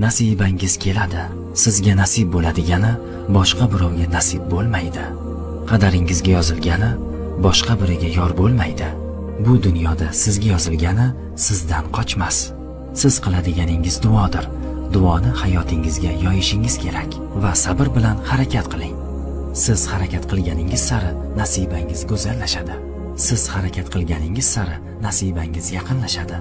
Nasibangiz keladi. Sizga nasib bo'ladigani boshqa birovga nasib bo'lmaydi. Qadaringizga yozilgani boshqa biriga yor bo'lmaydi. Bu dunyoda sizga yozilgani sizdan qochmas. Siz qiladiganingiz duodir. Duoni hayotingizga yoyishingiz kerak va sabr bilan harakat qiling. Siz harakat qilganingiz sari nasibangiz go'zallashadi. Siz harakat qilganingiz sari nasibangiz yaqinlashadi.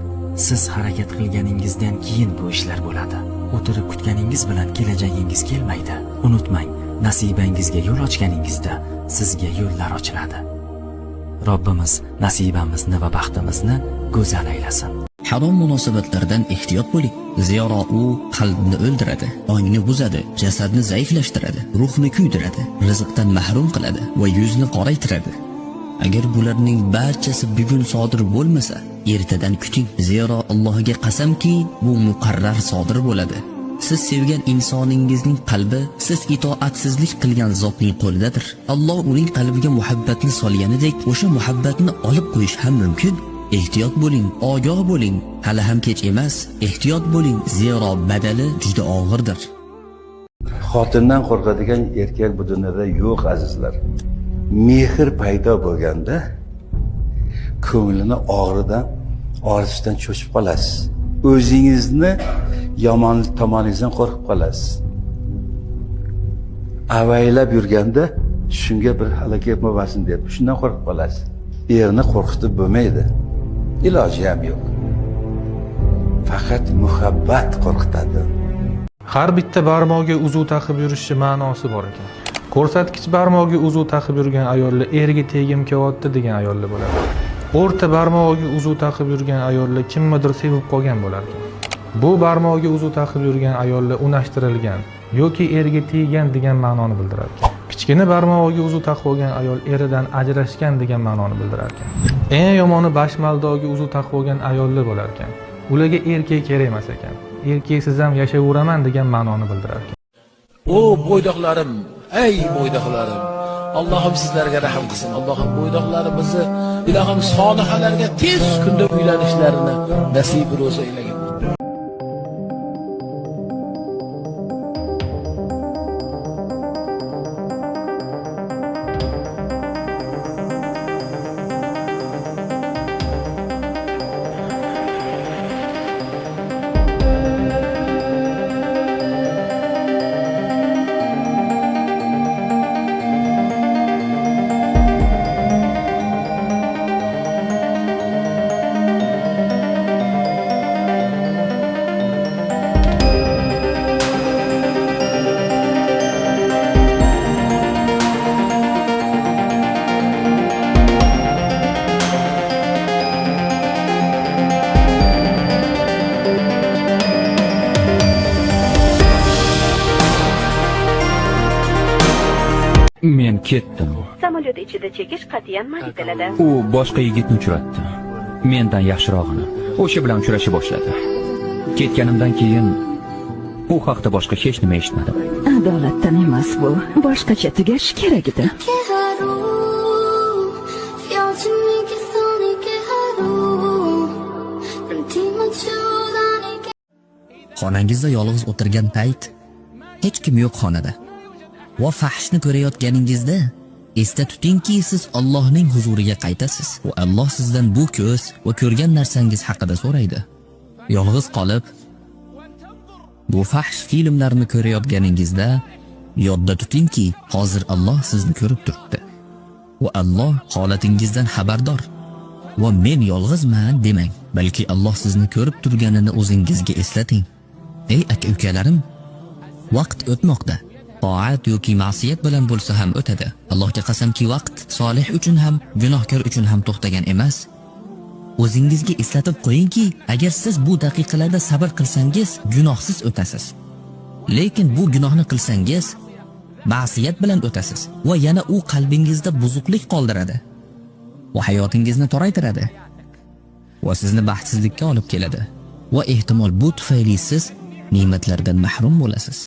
Siz harakat qilganingizdan keyin bu ishlar bo'ladi. O'tirib kutganingiz bilan kelajagingiz kelmaydi. Unutmang, nasibangizga yo'l ochganingizda sizga yo'llar ochiladi. Robbimiz nasibamizni va baxtimizni go'zal aylasin. Harom munosabatlardan ehtiyot bo'ling, zero u qalbni o'ldiradi, ongni buzadi, jasadni zaiflashtiradi, ruhni kuydiradi, rizqdan mahrum qiladi va yuzni qoraytiradi. Agar bularning barchasi bugun sodir bo'lmasa, ertadan kuting, zero Allohga qasamki, bu muqarrar sodir bo'ladi. Siz sevgan insoningizning qalbi siz itoatsizlik qilgan zotning qo'lidadir. Alloh uning qalbiga muhabbatni solganidek, o'sha muhabbatni olib qo'yish ham mumkin. Ehtiyot bo'ling, ogoh bo'ling, hali ham kech emas. Ehtiyot bo'ling, zero badali juda og'irdir. Xotindan qo'rqadigan erkak bu dunyoda yo'q, azizlar. Mehr paydo bo'lganda ko'nglini og'ridan, og'ritishdan cho'chib qolasiz. O'zingizni yomon tomoningizdan qo'rqib qolasiz. Avaylab yurganda shunga bir halokat bo'lmasin deb shundan qo'rqib qolasiz. Erni qo'rqitib bo'lmaydi. Iloji ham yo'q. Faqat muhabbat qo'rqitadi. Har bitta barmoqga uzuv taqib yurishi ma'nosi bor ekan. Ko'rsatkich barmog'iga uzuv taqib yurgan ayollar erga tegim kelyapti degan ayollar bo'ladi. O'rta barmog'iga uzuv taqib yurgan ayollar kimnidir sevib qolgan bo'lar ekan. Bu barmog'iga uzuv taqib yurgan ayollar unashtirilgan yoki erga teggan degan ma'noni bildirar ekan. Kichkina barmog'iga uzuv taqib olgan ayol eridan ajrashgan degan ma'noni bildirar ekan. Eng yomoni bashmaldoga uzuv taqib olgan ayollar bo'lar ekan. Ularga erkak kerak emas ekan. Erkaksiz ham yashayveraman degan ma'noni bildirar ekan. O bo'ydoqlarim, ey bo'ydoqlarim, Allohim sizlarga rahm qilsin. Allohim bo'ydoqlarimizni ilohim solihalarga tez kunda uylanishlarini nasib ro'za aylagin. Men ketdim. Samolyot ichida chekish qat'iyan man etiladi. U boshqa yigitni uchratdi. Mendan yaxshirog'ini. O'sha bilan uchrasha boshladi. Ketganimdan keyin u haqda boshqa hech nima eshitmadim. Adolatdan emas bu. Boshqacha tugashi kerak edi. Xonangizda yolg'iz o'tirgan payt hech kim yo'q xonada. Va fahshni ko'rayotganingizda esda tutingki, siz Allohning huzuriga qaytasiz va Alloh sizdan bu ko'z va ko'rgan narsangiz haqida so'raydi. Yolg'iz qolib bu fahsh filmlarni ko'rayotganingizda yodda tutingki, hozir Alloh sizni ko'rib turibdi va Alloh holatingizdan xabardor. Va men yolg'izman demang, balki Alloh sizni ko'rib turganini o'zingizga eslating. Ey aka-ukalarim, vaqt o'tmoqda. Toat yoki ma'siyat bilan bo'lsa ham o'tadi. Allohga qasamki, vaqt solih uchun ham, gunohkor uchun ham to'xtagan emas. O'zingizga eslatib qo'yingki, agar siz bu daqiqalarda sabr qilsangiz, gunohsiz o'tasiz. Lekin bu gunohni qilsangiz, ma'siyat bilan o'tasiz va yana u qalbingizda buzuqlik qoldiradi va hayotingizni toraytiradi va sizni baxtsizlikka olib keladi va ehtimol bu tufayli siz ne'matlardan mahrum bo'lasiz.